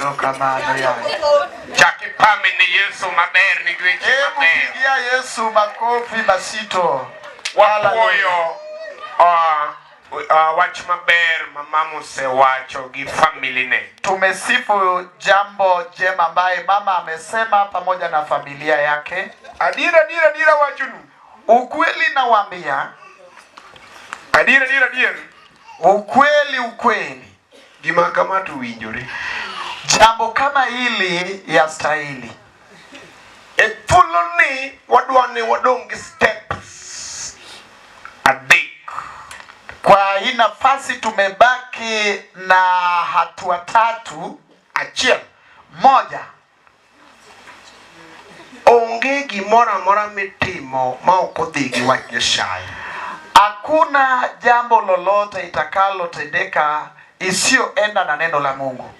Erokamano yaye. Chak ipame ne Yesu maber nigi weche Hebu maber. pigia Yesu makofi mazito. Wapuoyo wach maber ma mama osewacho gi familine. Tumesifu jambo jema ambaye mama amesema pamoja na familia yake. Adier adier adier awachonu. Ukweli nawaambia, Adier adier adier. ukweli ukweli, Gima kama to winjore. jambo kama hili yastahili. E thuoloni wadwa ni wadong' gi steps adek. Kwa hii nafasi tumebaki na hatua tatu. Achiel, Moja, onge gimoro amora mitimo ma ok odhi gi wach Nyasaye. Hakuna jambo lolote itakalotendeka isiyoenda na neno la Mungu,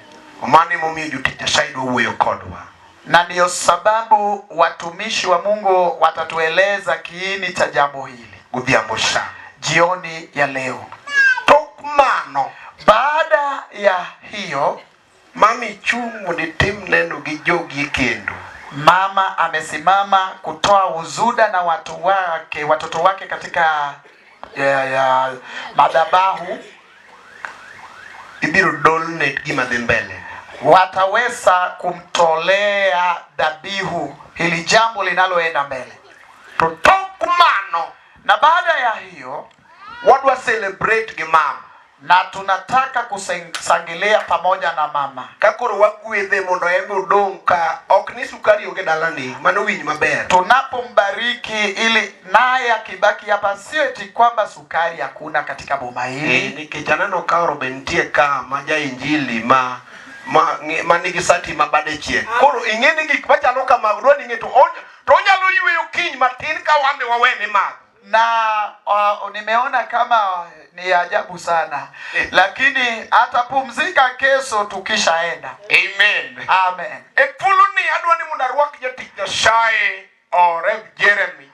Mano emomiyo jotich Nyasaye dwa wuoyo kodwa. Na ndiyo sababu watumishi wa Mungu watatueleza kiini cha jambo hili godhiambo sa. Jioni ya leo. Tok mano, Baada ya hiyo, mami chung' mondo itim neno gi jogi e kendo. Mama amesimama kutoa ushuhuda na watu wake, watoto wake katika ya madhabahu. Ibiro dolne gima dhi mbele. Wataweza kumtolea dhabihu hili jambo linaloenda mbele. To tok mano, Na baada ya hiyo, wadwa celebrate gi mama. Na tunataka kushangilia pamoja na mama. Ka koro wagwedhe mondo en be odong' ka ok ni sukari onge dalani, mano winj maber. Tunapombariki ili naye akibaki hapa, sio eti kwamba sukari hakuna katika boma hili. Nikech aneno ka oro be nitie ka ma ja injili ma nigi sati ma bade chiek. Koro ing'e ni gik machalo kamago dwa ni ing'e to onyalo yweyo kiny matin ka wan be wawene madho. Na nimeona kama ni ajabu sana, lakini atapumzika kesho tukishaenda. Amen. Amen. E thuoloni adwa ni mondo arwak jatich Nyasaye Rev Jeremy.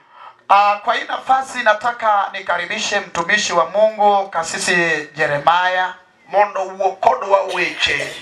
Kwa hii nafasi nataka nikaribishe mtumishi wa Mungu Kasisi Jeremiah mondo owuo kodwa weche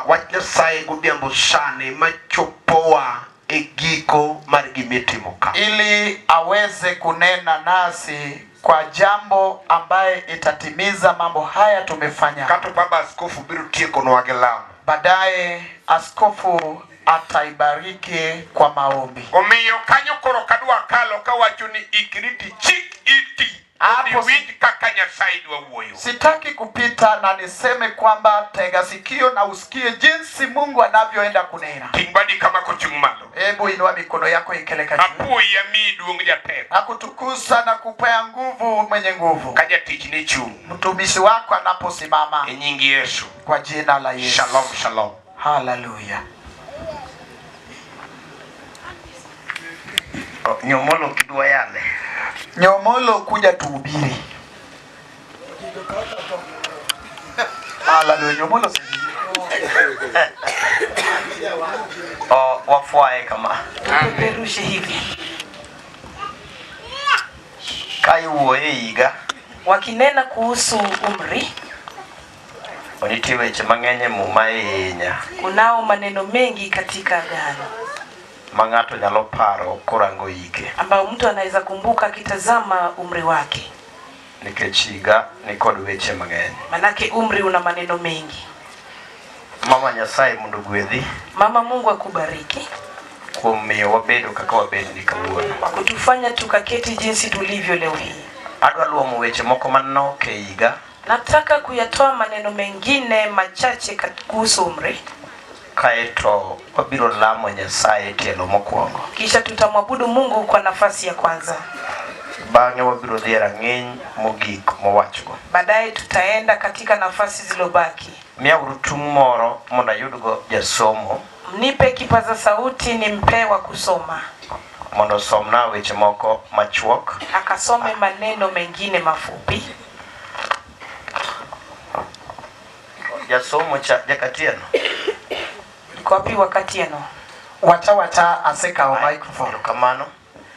wach Nyasaye godhiambo sani machopowa e giko mar gimitimo ka, ili aweze kunena nasi kwa jambo ambaye itatimiza mambo haya tumefanya. Kato baba askofu biro tiekonwa gi lamo. Baadaye askofu ataibariki kwa maombi. Omiyo kanyo koro kadwa kalo kawacho ni ikri tichik iti Hapo iwinj kaka Nyasaye dwa wuoyo. Sitaki kupita na niseme kwamba tega sikio na usikie jinsi Mungu anavyoenda kunena. Ting' badi kama kochung' malo. Hebu inua mikono yako ikeleka juu. Apuoyi amiyi duong' jateko. Nakutukuza na kupea nguvu mwenye nguvu. Ka jatichni chung'. Mtumishi wako anaposimama. E nying Yesu. Kwa jina la Yesu. Shalom, shalom. Hallelujah. Oh, Nyomolo kidwa yale. Nyomolo kuja tuhubiri. Hallelujah. Nyomolo si. Oh, wafuae kama. Tupeperushe hivi. Ka iwuoyo e higa. Wakinena kuhusu umri, Nitie weche mang'eny e Muma ahinya. Kunao maneno mengi katika Agano ma ng'ato nyalo paro korango hike. Ambao mtu anaweza kumbuka akitazama umri wake. Nikech higa ni kod weche mang'eny. Manake umri una maneno mengi. Mama Nyasaye mondo ogwedhi. Mama Mungu akubariki. Kuom miyo wabedo kaka wabedo ni kawuono. Kwa kutufanya tukaketi jinsi tulivyo leo hii. Adwa luomo weche moko manok e higa. Nataka kuyatoa maneno mengine machache kuhusu umri. Kaeto wabiro lamo Nyasaye tielo mokwongo. Kisha tutamwabudu Mungu kwa nafasi ya kwanza. Bang'e wabiro dhi e rang'iny mogik mowachgo. Baadaye tutaenda katika nafasi zilizobaki. Miyauru tung' moro mondo ayudgo jasomo. Mnipe kipaza sauti nimpe wa kusoma. Mondo osomna weche moko machuok. Akasome maneno mengine mafupi. Jasomo cha Jakatieno. Iko wapi Wakatieno? Wacha wacha asekawo microphone. Erokamano.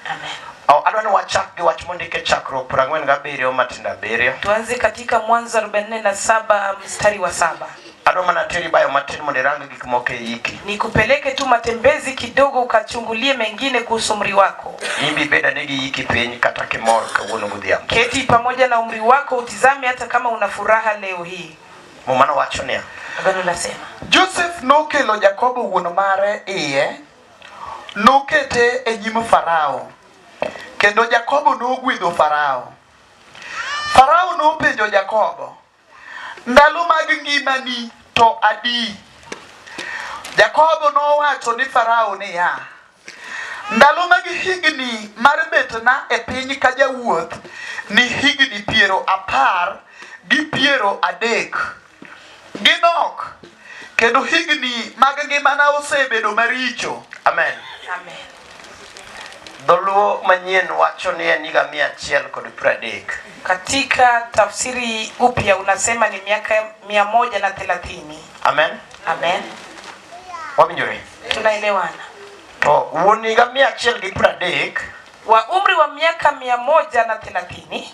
Amen. Oh, adwa ni wachak gi wach mondike chakruok 47 matindo abiriyo. Tuanze katika Mwanzo 47 mstari wa 7. Adwa mana teri bayo matin mondo irang gik moko e hiki. Nikupeleke tu matembezi kidogo ukachungulie mengine kuhusu umri wako. In be ibed ane gi hiki piny kata kimor kawuono godhiambo. Keti pamoja na umri wako utizame hata kama una furaha leo hii. Muma nowacho niya, Agano lasema Josef nokelo Jakobo wuon mare iye, nokete e nyim Farao, kendo Jakobo nogwedho Farao. Farao nopenjo Jakobo, ndalo mag ngimani to adi? Jakobo nowacho ni Farao niya, ndalo mag higni mar betna e piny ka jawuoth ni higni 130. Ginok, kendo higni mag ngimana osebedo maricho. Amen. Amen. Dholuo manyien wacho ni en higa 130. Katika tafsiri upya unasema ni miaka 130. Amen. Amen. Wawinjore? Tunaelewana. To wuon higa 130 Wa umri wa miaka 130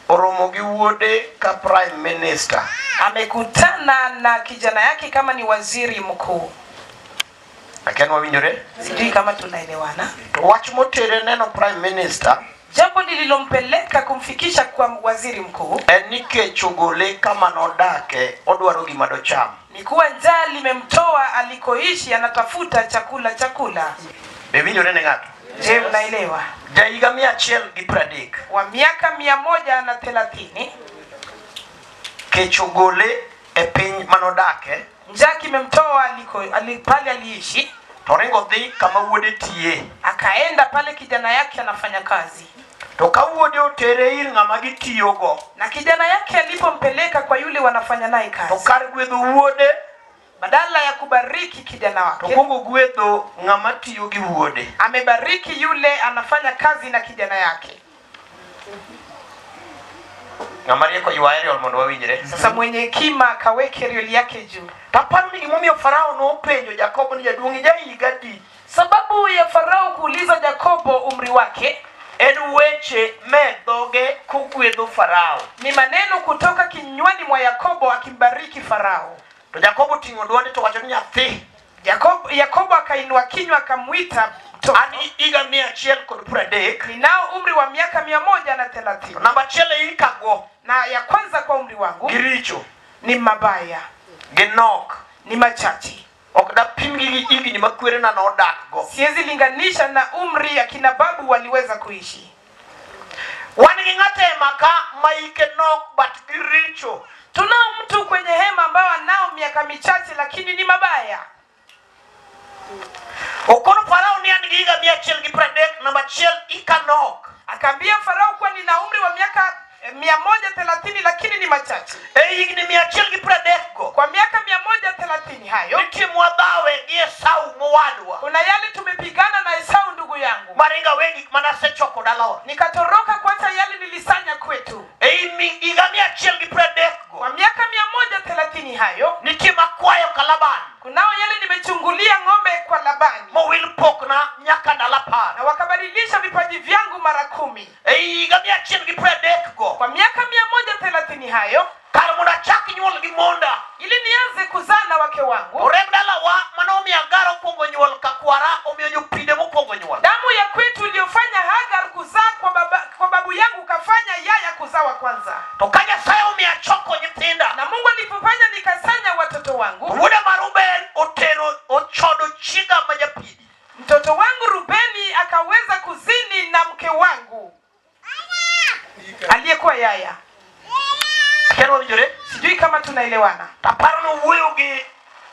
oromo gi wuode ka prime minister. Amekutana na kijana yake kama ni waziri mkuu. Akia ni wawinjore? Sijui kama tunaelewana. To wach motere neno prime minister Jambo lililompeleka kumfikisha kwa waziri mkuu en ni kech ogole kama nodake, odwaro gima docham. Ni kuwa njaa limemtoa alikoishi, anatafuta chakula chakula. Be winjore ne ng'ato? Je, mnaelewa? Ja higa 130 Wa miaka 130 kech ogole e piny manodake, njaa kimemtoa aliko, pale aliishi, to oringo dhi kama wuode tiye. Akaenda pale kijana yake anafanya kazi. To ka wuode otere ir ng'ama gitiyogo, na kijana yake alipompeleka kwa yule wanafanya naye to kazi, kar gwedho wuode, badala ya kubariki kijana to wake, kuongo gwedho ng'ama tiyo gi wuode. Amebariki yule anafanya kazi na kijana yake. Ng'ama rieko ywaye riol mondo wawinjre. Sasa mwenye hekima akaweke rioli yake juu. Taparo ni gimomiyo Farao nopenjo Jakobo ni jaduong' ija higa adi? Sababu ya Farao kuuliza Jakobo umri wake en weche me dhoge kogwedho Farao. Ni maneno kutoka kinywani mwa Yakobo akimbariki Farao. To Jakobo ting'o dwonde to wacho ni nyathi. Yakobo akainua kinywa akamwita mtoto. An higa 130. Ninao umri wa miaka 130. Namba achiel e ikago. Na ya kwanza kwa umri wangu Giricho. ni mabaya. Ginok. Ni machache. Ok dapim gi higni ma kwerena nodakgo. Siwezi linganisha na umri akina babu waliweza kuishi. Wan gi ng'ato e maka ma hike nok but giricho. Tunao mtu kwenye hema ambao anao miaka michache lakini ni mabaya. Okono Farao ni an gi higa 130, namba achiel ika nok. Akaambia Farao kuwa nina umri wa miaka 130 lakini ni machache. E higni 130 go. Kwa miaka 130 hayo, Nitie mwadhawe gi Esau mowadwa. Kuna yale tumepigana na Esau ndugu yangu. Maringa wengi manasechoko dalawa. Nikatoroka kuacha yale nilisanya kwetu. E higa 130 go. Kwa miaka 130 hayo, Nitie makwayo ka Laban. Kunao yale nimechungulia ng'ombe kwa Labani. Mowil pokna nyaka ndalo apar. Na wakabadilisha vipaji vyangu mara 10. E higa 130 go. Kwa miaka 130 hayo, Kar mondo achak nyuol gi monda. ili nianze kuzaa na wake wangu. Orem dalawa manomiyo Hagar okwongo nyuol ka kwara omiyo jopinde mokwongo nyuol. Damu ya kwetu iliyofanya Hagar kuzaa kwa babu yangu kafanya Yaya kuzaa wa kwanza. To ka Nyasaye omiyo achoko nyithinda. Na Mungu alipofanya nikasanya watoto wangu. Wuoda ma Ruben otero ochodo chiga ma japidi. Mtoto wangu Rubeni akaweza kuzini na mke wangu aliyekuwa Yaya. Kendo wawinjore? Sijui kama tunaelewana. Aparo nowuoyo gi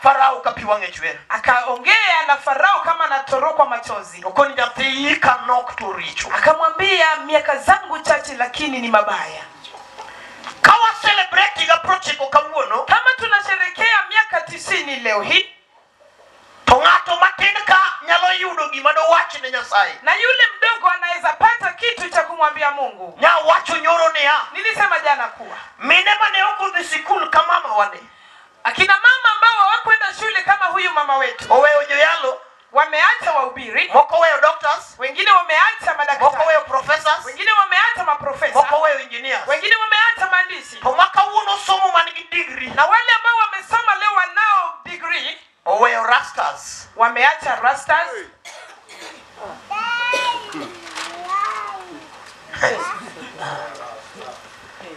Farao ka pi wang'e chwer. Akaongea na Farao kama anatorokwa machozi. Okoni nyathi hika nok to richo. Akamwambia miaka zangu chache lakini ni mabaya. Ka wa celebrate higa 90 kawuono, kama tunasherehekea miaka 90 leo hii, to ng'ato matin ka nyalo yudo gima dowach ne Nyasaye. Na yule mdogo anaweza pata kitu cha kumwambia Mungu. Nya wacho nyoro niya. Nilisema jana kuwa mine mane ok odhi sikul ka mama wane. Akina mama ambao hawakwenda shule kama huyu mama wetu. Oweyo joyalo. Wameacha wahubiri. Moko oweyo doctors. Wengine wameacha madaktari. Moko oweyo professors. Wengine wameacha maprofesa. Moko oweyo engineers. Wengine wameacha maandishi. To ma kawuono somo man gi degree. Na wale ambao wamesoma Oweyo rastas. Wameacha rastas.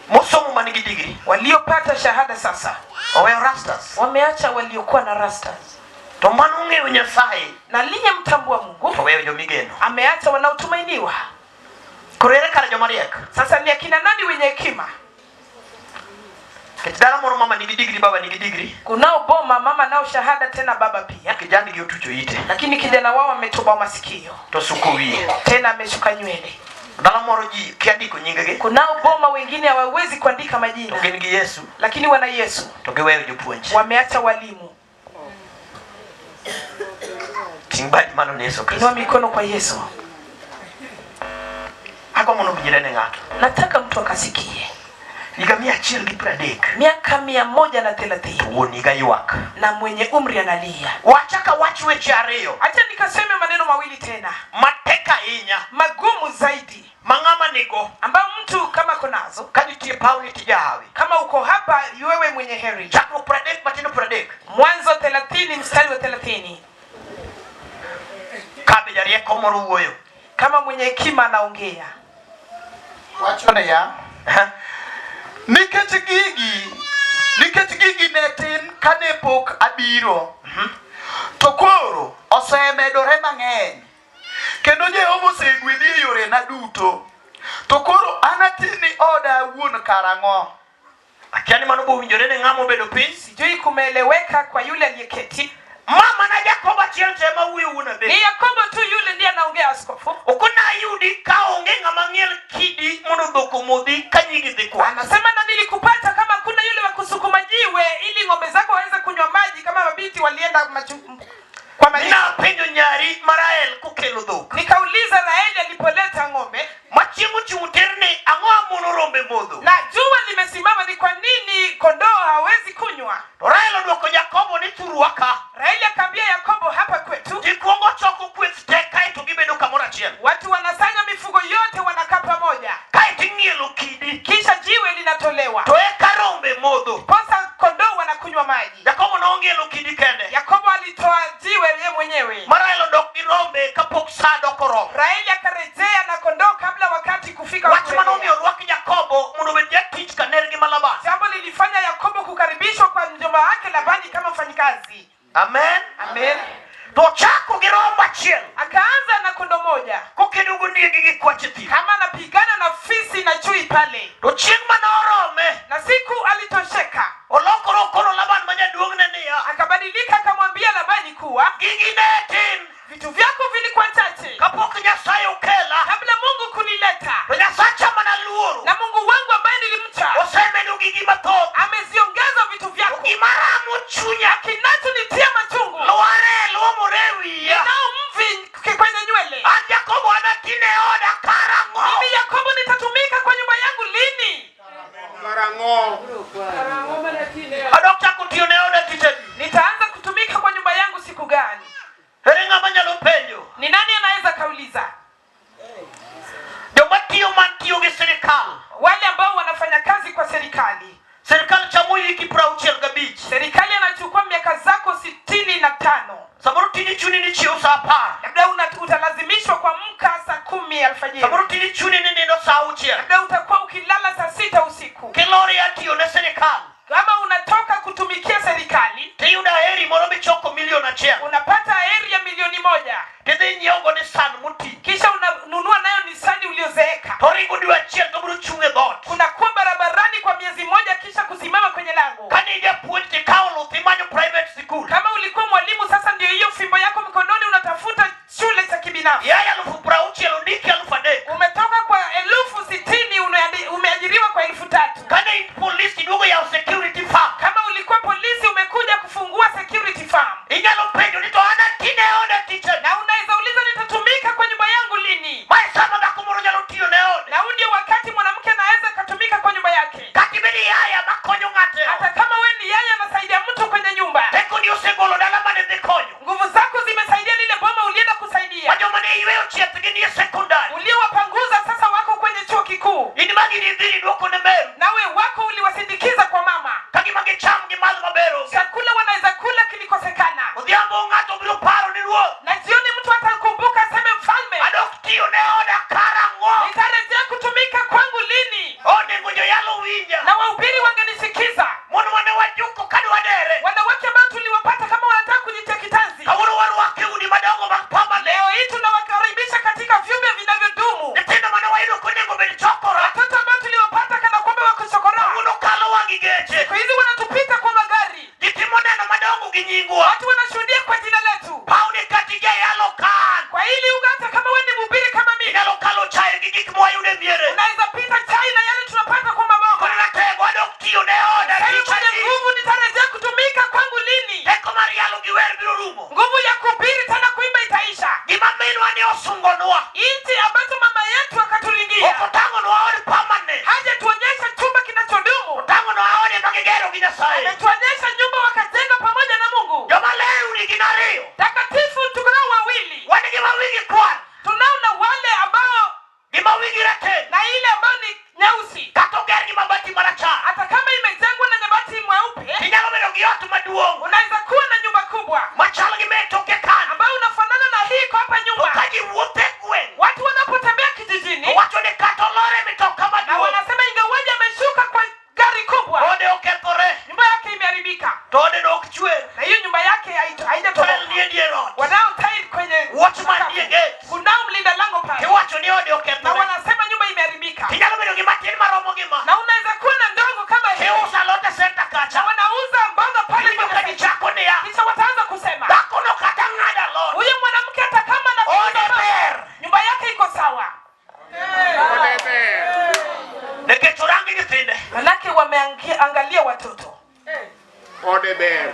Mosomo man gi degree. Waliopata shahada sasa. Oweyo rastas. Wameacha waliokuwa na rastas. To mano ong'eyo Nyasaye. Na liyemtambua Mungu To weyo jomigeno. ameacha wanaotumainiwa. Koro ere kare joma riek? Sasa ni akina nani wenye hekima? Nikech dala moro mama nigi degree, baba nigi degree. Kunao boma mama nao shahada tena baba pia, Kijani gi otucho ite. lakini kijana wao ametoboa masikio To suko wiye. tena ameshuka nywele. Dala moro ji kia ndiko nyingegi. Kunao boma wengine hawawezi kuandika To majina, gin gi Yesu. lakini wana Yesu. To giweyo jopuonj. Wameacha walimu. Ting' badi malo ne Yesu Inua Kristo. mikono kwa Yesu. Agombo nowinjre ne ng'ato. Nataka mtu akasikie. Higa 130. Miaka 130 Wuon higa ywak. na mwenye umri analia. Wachaka wach weche ariyo. Acha nikaseme maneno mawili tena Matek ahinya. magumu zaidi, Ma ng'ama nigo. ambayo mtu kama konazo, Ka nitie paw ni tijahawi. kama uko hapa wewe mwenye heri. Chakruok 30 matindo 30. Mwanzo 30 mstari wa 30, Kabe jarieko moro wuoyo. kama mwenye hekima anaongea. Wacho niya, Eh? Nikech gigi ne tin kane pok abiro, to koro osemedore mang'eny, kendo Jehova osegwedhi e yorena duto. To koro anatini oda awuon karang'o? Akia ni mano bowinjore ne ng'ama obedo piny. Sijui kumeeleweka kwa yule aliyeketi. Mama na Jakobo achiel to ema wuoyo wuon Ni Abel. Yakobo tu yule ndiye anaongea, askofu. Ok nayudi ka onge ng'ama ng'iel kidi mondo dhok omodhi ka nyigi dhi kwath. Anasema na nilikupata kama kuna yule wa kusukuma jiwe ili ng'ombe zako waweze kunywa maji kama mabinti walienda kwa malisho. Napenjo nyari ma Rael kokelo dhok. Nikauliza Raheli alipoleta ng'ombe Ma chieng' ochung' tir ni ang'o amono rombe modho. na jua limesimama, ni kwa nini kondoo hawezi kunywa? To Rael odwoko Jakobo ni thurwa ka. Raheli akaambia Yakobo, hapa kwetu Ji kuongo choko kweth te kaeto gibedo kamoro achiel. watu wanasanya mifugo yote, wanakaa pamoja, Kaeto ing'ielo kidi. kisha jiwe linatolewa, To eka rombe modho. posa kondoo wanakunywa maji. Jakobo nong'ielo kidi kende. Yakobo alitoa jiwe ye mwenyewe. Ma Rael odok gi rombe kapok sa dok oromo. Raheli akarejea na kondoo kabla wakati kufika wa Wach kurejea. manomiyo orwak Jakobo mondo obed jatich kanergi ma Laban. Jambo lilifanya Yakobo kukaribishwa kwa mjomba wake Labani kama mfanyikazi. Amen. Amen. To ochako gi rombo achiel. Akaanza na kondoo moja, Kokedo gondiegi gi kwach e thim. kama anapigana na fisi na chui pale, To chieng' manorome, na siku alitosheka, olokore okono Laban ma jaduong'ne niya, akabadilika akamwambia Labani kuwa gigi ne tin vitu vyako vilikuwa chache kapok Nyasaye okela. kabla Mungu kunileta, To Nyasacha manaluoro na Mungu wangu ambaye nilimcha osemedo gigi mathoth. ameziongeza vitu To vyako. gima ramo chunya Kinachonitia machungu lwar luomore e wiya. nao mvi kwenye nywele. An Jakobo anatine oda karang'o? Mimi Yakobo nitatumika kwa nyumba yangu lini? Adok chako tiyo ne oda tich adi? Nitaanza kutumika kwa nyumba yangu siku gani? Ere ng'ama nyalo penjo? Ni nani anaweza kauliza? Joma tiyo man tiyo gi sirikal. Wale ambao wanafanya kazi kwa serikali, Sirikal chamo hiki 65. serikali anachukua miaka zako 65. Samoro tiji chuni ni chiew sa 10. Labda utalazimishwa kuamka saa 10 alfajiri, Samoro tiji chuni ni nindo sa 6. labda utakuwa ukilala saa 6 usiku. Kilori ya tiyo ne sirikal. Kama unatoka kutumikia serikali, Tiyudo aheri moro michoko milion 1. unapata heri ya milioni 1, Tidhi inyiewo go Nissan moti. kisha unanunua nayo Nisani uliozeeka. To ringo dwe achiel to biro chung' e dhoot. Unakuwa barabarani kwa miezi moja, kisha kusimama kwenye lango. Kane ijapuonj tikawo luth imanyo private school. Kama ulikuwa mwalimu, sasa ndio hiyo fimbo yako mkononi, unatafuta shule cha kibinafsi. Yaye 60,000 ondiki 3,000. Umetoka kwa 60,000 umeajiriwa kwa 3,000. Kane in police iduogo yawo security firm. Kama ulikuwa polisi, umekuja kufungua security firm, Inyalo penjo ni to an atine oda tich adi? na unaweza uliza nitatumika kwa nyumba yangu lini? Ma e sama dhako moro nyalo tiyo ne ode. Na huu ndio wakati mwanamke anaweza akatumika kwa nyumba yake, Kata ibed yaya makonyo ng'ato e ot. hata kama we ni yeye anasaidia mtu kwenye nyumba. Tekoni osegolo dala mane dhi konyo. Nguvu zako zimesaidia lile boma ulienda kusaidia, Ma joma ne iweyo chieth gin e sekondari. uliowapanguza sasa wako kwenye chuo kikuu, In magi nidhi idwoko ne meru. nawe wako uliwasindikiza kwa mama, Ka gima gicham gimadh maber onge. chakula wanaweza kula kilikosekana. Odhiambo Odhiambo ng'ato biro paro ni ruoth. Na jioni mtu atakumbuka aseme, mfalme, Adok tiyo ne oda karang'o? nitarejea kutumika kwangu lini? Onego joyalo winja. Na wahubiri wangenisikiza. Mon mane wajuko kadwa dere. Wanawake ambao tuliwapata kama wanataka kujitia kitanzi, Kawuono warwako e udi madongo mag permanent. leo hii tunawakaribisha katika vyumba vinavyodumu. Nyithindo mane wayudo konego bed chokora. Watoto ambao tuliwapata kana kwamba wakuchokora, Kawuono kalowa gi geche. siku hizi wanatupita kwa magari. Ji timo neno madongo gi nyingwa. Watu wanashuhudia kwa jina letu. Pawni kati jayalo kan. Kwa hili uga, hata kama wewe ni mhubiri kama mimi, Inyalo kalo chae gi gik mwayudo e miere. unaweza pita chai na yale tunapata kwa maboma. Koro ratego adok tiyo ne oda Sasa tich mwenye adi. nguvu nitarejea kutumika kwangu lini? Teko mar yalo gi wer biro rumo. Nguvu ya kuhubiri tena kuimba itaisha. Gima minwa ne osungonwa. Nchi ambacho mama yetu akaturingia Ok otang'onwa od permanent. hajatuonyesha chumba kinachodumu, Otang'onwa ode ma gigero gi Nyasaye. ametuonyesha nyumba wakajenga pamoja na Mungu. Joma ler gin ariyo. Takatifu tunao wawili, Wan gi ma wigi kwar tunao na wale ambao gi ma wigi rateng'. na ile ambayo ni nyeusi, Kata oger gi mabati marachar. hata kama imejengwa na nyabati mweupe, Inyalo bedo gi ot maduong' unaweza kuwa na nyumba kubwa machal gi me toke kanyo. ambayo unafanana na hii iko hapa To nyuma. ka ji wuotho e gweng' Watu wanapotembea kijijini to wacho ni kata olor e mitoka na maduong' wanasema ingawaje ameshuka kwa gari kubwa, ode okethore nyumba yake imeharibika, to ode no ok chwer. na hiyo nyumba yake Tile haijatoboka. nie dier ot. Wanao tile kwenye Watchman sakafu. nie gate. Kunao mlinda lango pale, Tiwacho ni ode na okethore. wanasema nyumba imeharibika, Tinyalo bedo gi matin maromo gi ma. na unaweza kuwa na ndogo kama hii, Tiuso alot e senta na kacha. wanauza mboga pale Tiwinjo kwenye ka ji senta. chako niya. Kisha wataanza kusema Dhakono kata ng'ado alot. huyu mwanamke hata kama Ode anapiga ber. nyumba yake iko sawa, Nikech orangi nyithinde. manake wameangalia watoto. Ode ber.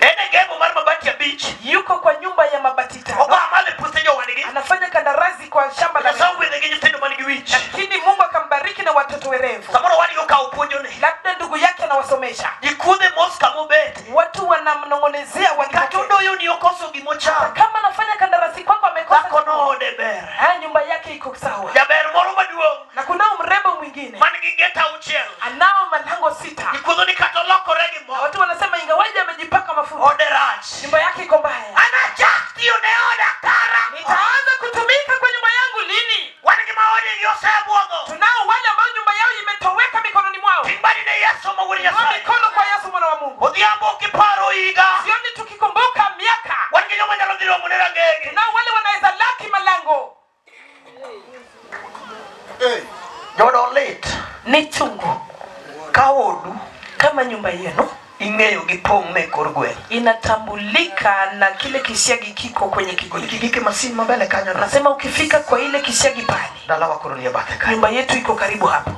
En e gemo mar mabati abich. Yuko kwa nyumba ya mabati 5, Ogo amalo e puothe jowadgi. anafanya kandarasi kwa shamba la Nyasaye ogwedhe gi nyithindo man gi wich. lakini Mungu akambariki na watoto werevu. Samoro owadgi okawo puonjone. Labda ndugu yake anawasomesha, Ji kudhe mos kamobete. watu wanamnong'onezea Kata wakati odoyo ni okoso gimocham. kama anafanya kandarasi kwako amekosa Dhakono chakula. ode ber. Ah, nyumba yake iko sawa. Jaber moro maduong' Na kunao mrembo mwingine man gi gate auchiel. anao malango 6, Ji kudho ni kata olokore gi na mo. watu wanasema ingawaje amejipaka mafuta, Ode rach. nyumba yake iko mbaya. Anachak tiyo ne oda kara. Nitaanza kutumika kwa nyumba yangu lini? Wan gi ma odegi osebuogo. Tunao wale ambao nyumba yao imetoweka mikononi mwao. Ting' badi ne Yesu ma wuod Inua Nyasaye. mikono kwa Yesu mwana wa Mungu. Odhiambo kiparo higa. Sioni tukikumbuka miaka. Wan gi joma nyalo dhi romo ne rangege. Tunao wale wanaweza laki malango. Jodo lit. Ni chungu Ka odu kama nyumba yenu ing'eyo gi pong' me kor gweng'. inatambulika na kile kisiagi kiko kwenye kijiji. Kigike masin mabele kanyo no. Nasema ukifika kwa ile kisiagi pale, Dalawa koro nie bathe kanyo. nyumba yetu iko karibu hapo.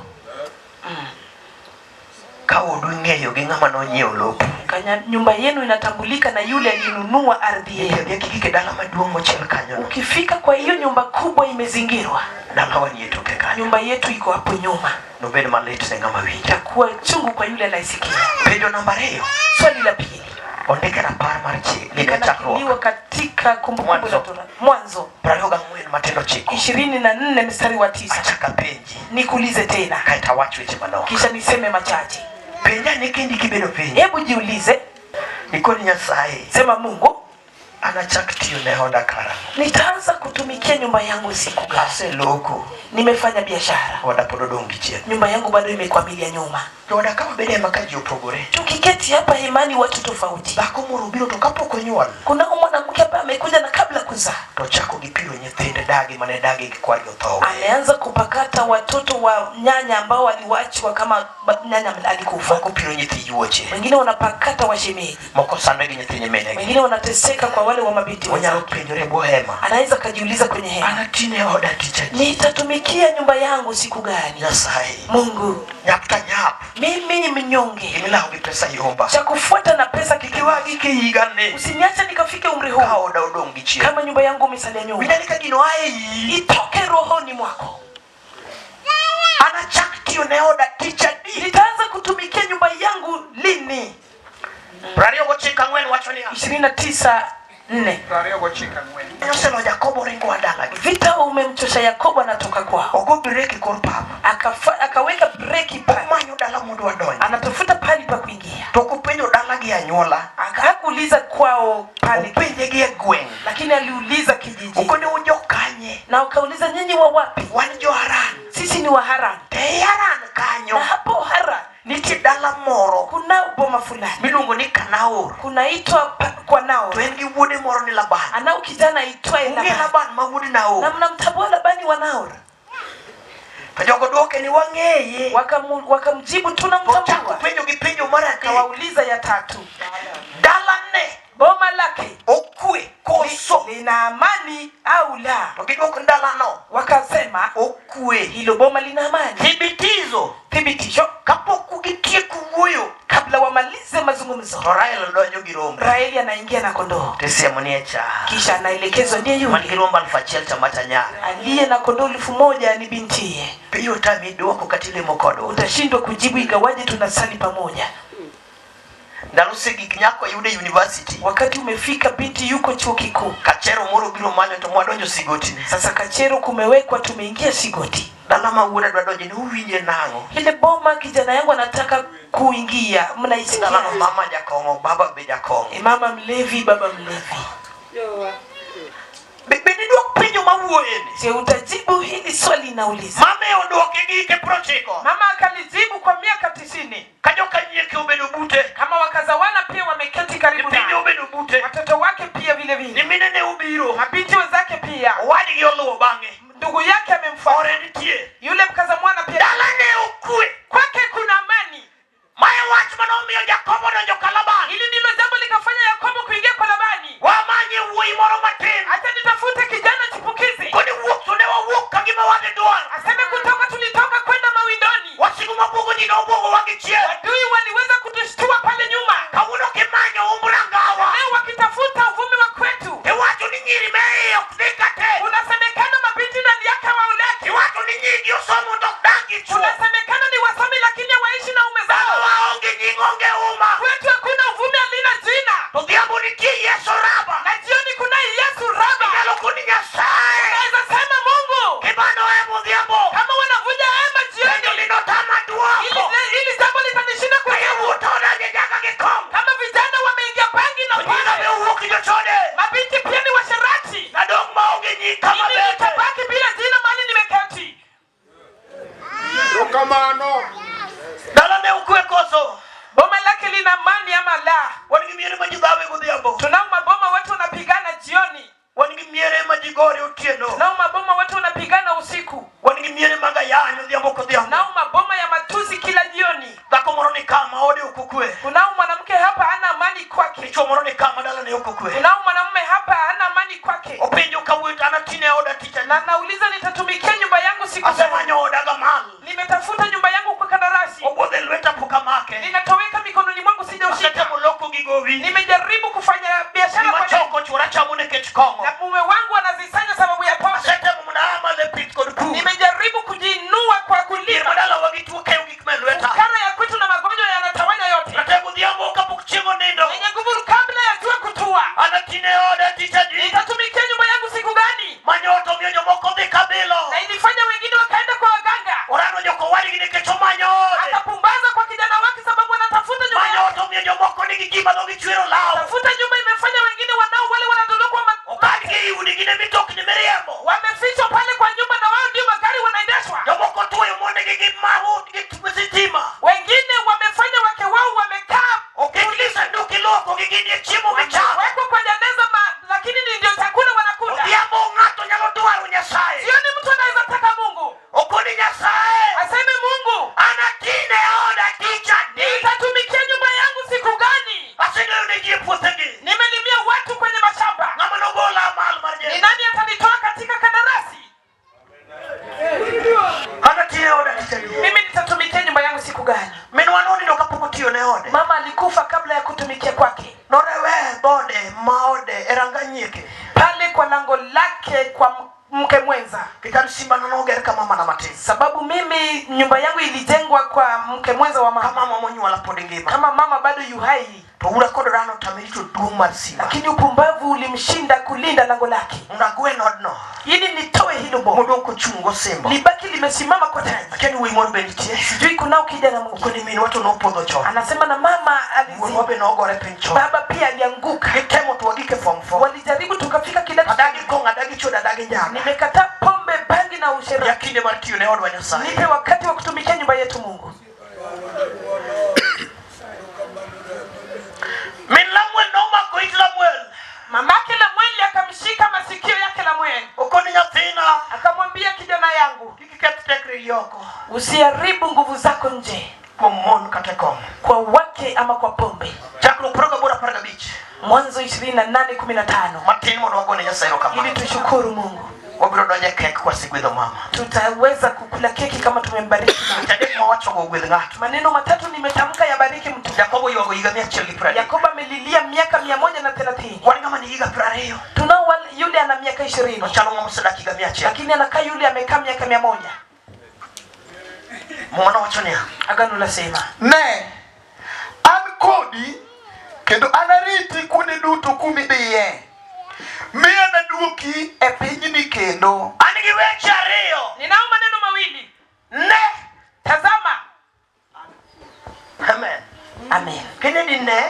Ka odu ing'eyo gi ng'ama nonyiewo lopu. Kanya, nyumba yenu inatambulika na yule aliyenunua ardhi yenu. Idhi kigike dala maduong' mochiel kanyo no. Ukifika kwa hiyo nyumba kubwa imezingirwa, Dalawa nie toke kanyo. nyumba yetu iko hapo nyuma. Nobed malit ne ng'ama winjo. Itakuwa chungu kwa yule anayesikia. Penjo namba 2. Swali la pili Ondik e rapar mar chik. Gige chakruok. likanakiliwa katika Kumbukumbu la Mwanzo. Torati, Mwanzo 24 matindo 9. 24 mstari wa 9. Achak apenji. Nikuulize tena Kaeto awach weche manok. kisha niseme machache. Penja ni kendi kibedo piny. Hebu jiulize, Ikoni Nyasaye. sema Mungu, Anachak tiyo ne oda kara. nitaanza kutumikia nyumba yangu siku gani? Aseloko. Nimefanya biashara, Oda pod odong' gi chien. nyumba yangu bado imekwamilia nyuma. Joda ka wabedo ema ka ji opogore. Tukiketi hapa hemani, watu tofauti. Dhako moro obiro to kapok onyuol Kuna mwanamke ambaye amekuja na kabla kuzaa to chako gi piro nyithinde dagi mane dagi gi kwargi otho. ameanza kupakata watoto wa nyanya ambao waliwachwa kama nyanya alikufa. Moko piro nyithi yuoche. Wengine wanapakata washemeji, Moko sandre gi nyithi nyiminegi. wengine wanateseka kwa wale wa mabinti Onyalo wenzake. penjore e bwo hema. Anaweza akajiuliza kwenye hema, Anatine oda tich adi? nitatumikia nyumba yangu siku gani? Nyasaye. Mungu, Nyap ka nyap. mimi mnyonge, Gimilawo gi pesa yomba. cha kufuata na pesa Kik kikiwa, iwagi ke higani. usiniache nikafike umri Ka huu oda odong' gi chien. kama nyumba yangu imesalia nyuma. Winjani ka gino a e iyi. Itoke rohoni mwako. Anachak tiyo ne oda tich adi? Nitaanza kutumikia nyumba yangu lini? 29:4 wacho niya. 29:4. 29. Oselo Jakobo ringo a dalagi. Vita umemchosha Yakobo, anatoka kwao Ogo brek e kor pap. akaweka breki pale, Omanyo dala mondo wadonji. anatafuta pali pa kuingia, To ok openjo dala gi anyuola. Hakuuliza kwao pale, Openje gi e gweng'. lakini aliuliza kijiji Okone un jo kanye? na wakauliza, nyinyi wa wapi? Wan jo Haran. Sisi ni wa Haran. To ei Haran kanyo Na hapo Haran nitie dala moro kunao boma fulani miluongo ni Kanaor. kunaitwa kwa nao, To en gi wuode moro ni Laban. anao kijana aitwaye Ung'e Labani, Laban ma wuod na Naor. mnamtambua Labani wa Naor? To jogo dwoke ni wang'eye. Wakamjibu, To ochako tunamtambua. penjo gi penjo mar adek. Akawauliza ya tatu, Dalane boma lake okwe koso? lina amani au la? To gidwoko ni dalano Wakasema okwe. hilo boma lina amani. Thibitizo Thibitisho, kapok gitieko wuoyo kabla wamalize mazungumzo, to Rael donjo gi rombe. Raheli anaingia na kondoo, Tisiemo ni e cha. kisha anaelekezwa ndiye Man gi yule rombe 1000 cha macha nyare. aliye na kondoo 1000 ni bintiye. Piyo otami dwoko kata ilemo kodwa. Utashindwa kujibu ingawaje tunasali pamoja. Ndalo segik nyako yude university. Wakati umefika, binti yuko chuo kikuu. Kachero moro biro manyo to mwadonjo sigotini. Sasa kachero kumewekwa, tumeingia Sigoti. Dala ma wuoda dwa donjo ni uwinje nang'o? Ile boma kijana yangu anataka kuingia, mnaisikia? Dalano mama jakong'o, baba be jakong'o. E, mama mlevi, baba mlevi. Be diduok penjo mawuoyeni? Je, utajibu hili swali inauliza? Mame oduoke gi hike 90. Mama akalijibu kwa miaka 90. Ka joka nyieke obedo bute. Kama wakazawana pia wameketi karibu Nyithinde naye, obedo bute. watoto wake pia vile vile, Nyimine ne obiro. mabinti wenzake pia, Owadgi oluwo bang'e. ndugu yake amemfuata Ore nitie. yule mkaza mwana pia. Dalane okwe. Kwake kuna amani. Mae wach manomiyo Jakobo donjo ka Laban. Hili ndilo jambo likafanya Yakobo kuingia kwa Labani. Wamanye wuoyi moro matin. Acha nitafute kijana chipukizi, Koni wuok to ne wawuok ka gima wadhi dwaro. aseme kutoka tulitoka kwenda mawindoni. Wasigu mabuogo ji nobuogowa gi chiel. Adui waliweza kutushtua pale nyuma, Kawuono kimanyo umb rangawa. leo wakitafuta uvumi wa kwetu. Iwacho ni nyiri me iye ok dhi kate. Unasemekana mabinti ndani yake hawaoleki, Iwacho ni nyigi osomo to ok dak gi chwo. unasemekana ni wasomi lakini hawaishi na ume zao. Dalawa onge nying onge uma. Kwetu hakuna uvumi, alina jina. To odhiambo nitie Yesu Raba. Na jioni kunaye Yesu Raba. Inyalo koni Nyasaye. Unaweza sema Mungu Kibano hema odhiambo. kama wanavunja hema Penjo jioni, linotama ili, duoko. ili jambo litanishinda Ka kujibu. yawuot odonjo nyaka gi kong'o. Kama vijana wameingia bangi na To nyinga be pombe, owuok gi jochode. mabinti pia ni washerati. Nadong' maonge nying kama Mimi bete. nitabaki bila jina mahali nimeketi. Erokamano. Dalane ukwe koso. Boma lake lina amani ama la? Wan gi miere ma ji dhawe godhiambo. Tunao maboma watu wanapigana jioni, Wan gi miere ma ji gore otieno. tunao maboma watu wanapigana usiku, Wan gi miere mag ayany odhiambo kodhiambo. tunao maboma ya matusi kila jioni. Dhako moro ni kama ode ok okwe. Kunao mwanamke hapa hana amani kwake, Dichuo moro ni kama dalane ok okwe. kunao mwanamume hapa hana amani kwake, Openjo kawuoyi to an atine oda tich na nauliza nitatumikia nyumba yangu siku gani? Asemanyo oda gamal. Nimetafuta nyumba yangu kwa kandarasi, Obwodho e lweta pok amake. ninatoweka mikononi mwangu, sijaushika. Asetemo loko gi gowi. Nimejaribu kufanya biashara Gima kwa choko chuora chamo nikech kong'o. na mume wangu anazisanya sababu ya pombe. Asetemo mondo aa malo e pith kod pur. Nimejaribu kujiinua kwa Dhier kulima, madalawa gi tuo keyo gik ma e lweta. kara ya kwetu na magonjwa yanatawanya yote. Ratego odhiambo kapok chieng' onindo. Mwenye nguvu kabla ya jua kutua, An atine oda tich adi. nitatumikia nyumba yangu siku gani? Manyoto miyo jomoko dhi kabilo. Na ilifanya wengine wakaenda kwa waganga, Orano jokowadgi nikech omanyo ode. akapumbaza kwa kijana wake sababu anatafuta nyumba yake. Manyoto miyo jomoko nigi gima dhogi chwero law. Tafuta nyumba imefanya wengine wanao wale wanadondokwa Okadgi ei udi gin e mitokni miriembo. wamefichwa pale kwa nyumba, na wao ndio magari wanaendeshwa. Jomoko tuoyo mondegi gi mahud gi sitima. Wengine wamefanya wake wao wamekaa Oketgi sanduk iluokogi gin e chiemo michamo. wekwa kwa jeneza ma, lakini ni ndio chakula wanakula. Odhiambo ng'ato nyalo dwaro Nyasaye. Sioni mtu anaweza taka Mungu Okoni Nyasaye. aseme Mungu, An atine oda tich adi. nitatumikia nyumba yangu siku gani? Asedoyo ne ji e puothegi. Nimelimia watu kwenye mashamba, Ng'ama nogola mal mar ni jela. nani atanitoa katika kandarasi? An atine oda tich adi. Mimi nitatumikia nyumba yangu siku gani? Minwa nonindo kapok otiyo ne ode. Mama alikufa kabla ya kutumikia kwake, Norewe dhode maode e ranga nyieke. pale kwa lango lake kwa mke mwenza, Kitan simba noger ka mama na matin. sababu mimi nyumba yangu ilijengwa kwa mke mwenza wa Ka mama, mama monyuola pod ngima. kama mama bado yu hai, To ura kod rano otame rito duong' mar simba. lakini upumbavu ulimshinda kulinda lango lake. Mondo agwen odno. Ili nitoe hilo fimbo, Modong' kochung' gosimbo. Libaki limesimama kwa taji. Akia ni wuoyi moro be nitie. Sijui kunao kijana mwingine. Okoni minwa to nopodho chon. Anasema na mama Wuonwa alizi, be nogore piny chon. baba pia alianguka. Gitemo to wagik e form 4. Walijaribu tukafika kidato. Adagi kong'o, adagi chode, adagi njaga. Nimekataa pombe, bangi na Ya usherati. kinde mar tiyo ne odwa Nyasaye. Nipe wakati wa kutumikia nyumba yetu Mungu. Min Lamuel nomako it Lamuel. Mamake Lamueli akamshika masikio yake Lamueli, Okoni nyathina, akamwambia, kijana yangu, kik iketh tekri oko usiharibu nguvu zako nje kuom mon kata kong'o. kwa wake ama kwa pombe. Chakruok 28:15. Mwanzo 28:15. Matin mondo wagone Nyasaye erokamano. Ili tushukuru Mungu, Wabiro donjo e kek kwasegwedho mama. tutaweza kukula keki kama tumembariki mama. Weche adek mawachogo ogwedh ng'ato. Maneno matatu nimetamka yabariki mtu. Jakobo oywago higa 130. Yakobo amelilia miaka 130. Wan ng'ama nigi higa 20 Tunao yule ana miaka 20, to chalo ng'ama osedak higa 100. lakini anakaa yule amekaa miaka 100. Muma nowacho niya, Agano lasema, Ne, an kodi kendo anariti kuonde duto kumidhiye, mi anaduoki e pinyni kendo. An gi weche ariyo. Ninao maneno mawili, Ne. tazama. Amen. Amen. Kennedy ne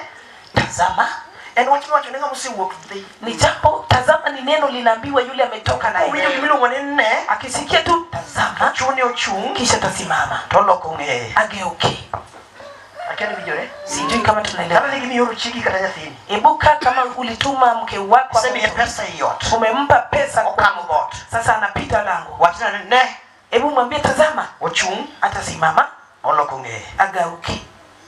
Tazama en wach miwacho ne ng'ama osewuok dhi. ni jambo, tazama ni neno linaambiwa yule ametoka Owinjo naye. gimiluongo ni ne, Akisikia tu tazama, chune ochung' kisha tasimama, to oloko ng'eye. ageuke. Akia ni winjore? Sijui kama Kata tunaelewa. ne gimioro chiegi kata nyathini. Ebuka kama ulituma mke wako ama Isemiye mtoto, pesa ei ot. umempa pesa kwa- Okalo dhoot. sasa anapita lango, Wachna ni ne hebu mwambie tazama, ochung' atasimama oloko ng'eye. agauke.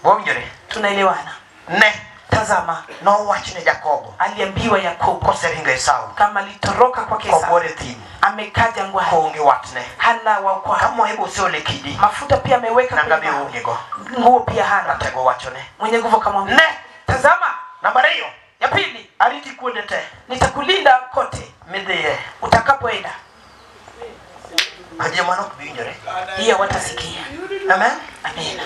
Wawinjore? Tunaelewana? Ne Tazama, nowach ne Jakobo aliambiwa Yakobo koseringo Esau kama alitoroka kwake Esau, kobuor e thim amekaa jangwani, koonge watne. hana wa Ka kwao, moye be oseol e kidi, mafuta pia ameweka nanga kwenye be mawe, oonge go. nguo pia hana. Ratego wachone. Mwenye nguvu akamwambia, Ne tazama, namba ariyo, ya pili, ariti kuonde te nitakulinda kote midhiye. utakapoenda. Ajia mano ok bi winjore. Hiyo watasikia. Amen. Amina,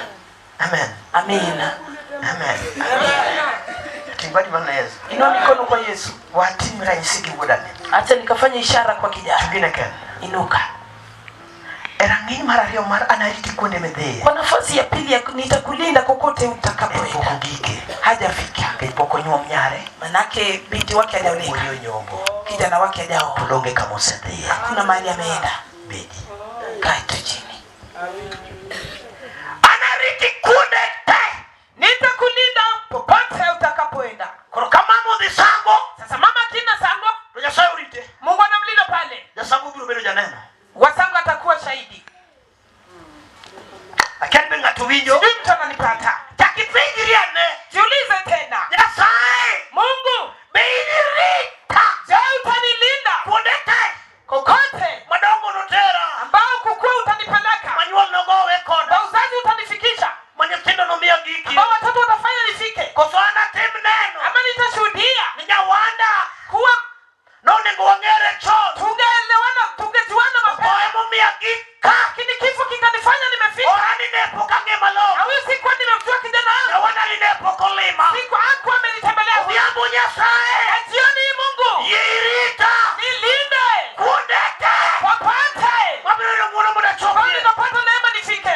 Amen. amina. Amen. Ting badi mana Yesu. Inua mikono kwa Yesu. Watim ranyisi gi wuodani. Acha nikafanya ishara kwa kijana. Chungine ken. Inuka. E rang'iny mar ariyo mar anariti kuonde midhiye. Kwa nafasi ya pili ya nitakulinda kokote En pok utakapoenda. ogike. Hajafika. Nikech pok onyuom nyare. Manake binti wake hajaoleka, Wuode onyombo. kijana wake hajaoa, Pod onge kama osedhiye. hakuna mahali ameenda. Bedi. Kaa tu chini. Anariti kuonde te. Nitakulinda popote utakapoenda. Koro ka mama odhi sango, Sasa mama akienda Sango, to Nyasaye orite. Mungu anamlinda pale. Jasango biro bedo janeno. Wasango atakuwa shahidi. Akia ni be ng'ato winjo. Sijui mtu ananipata. Chak ipenjri ane. Jiulize tena, Nyasaye Mungu, be inirita je, utanilinda kuonde te kokote madongo notera ambao kukua utanipeleka, manyuol nogowe koda na uzazi utanifikisha, ma nyithindo nomiya giki ambao watoto watafanya nifike, koso anatim neno ama nitashuhudia ni nyawanda kuwa nonego wang'ere chon tungeelewana, tungejuana to mapema, emomiya gika lakini kifo kikanifanya nimefika. orani ne pok ang'e malong'o Na huyu sikuwa nimemjua kijana wangu, nyawanda ni ne pok olima siku hakuwa amenitembelea huyu. odhiambo Nyasaye Na jioni hii Mungu yie irita nilinde kuonde te popote mabiro yudo ng'uono mondo ambao achopie ninapata neema nifike.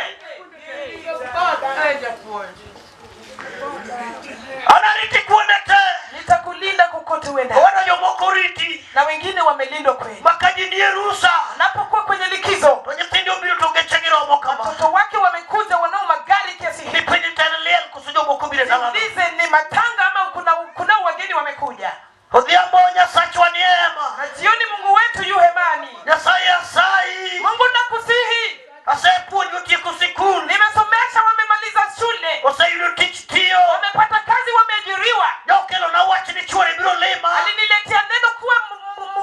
anariti kuonde te Nitakulinda kokote uenda, owada jomoko oriti na wengine wamelindwa kweli. ma ka ji nie rusa Anapokuwa kwenye likizo, to nyithindo obiro to gechegi romo kama watoto wake wamekuja wanao magari kiasi ni hiki. piny te liel koso jomoko obiro e dalano Jiulize, ni matanga ama kuna wageni wamekuja? Odhiambo Nyasachwa ni ema. Na jioni Mungu wetu yu hemani. Nyasaye asayi. Mungu nakusihi, Asepuonjo tieko sikul. nimesomesha, wamemaliza shule, Oseyudo tich tiyo. wamepata kazi, wameajiriwa. Nokelona wach ni chuore biro lima. Aliniletea neno kuwa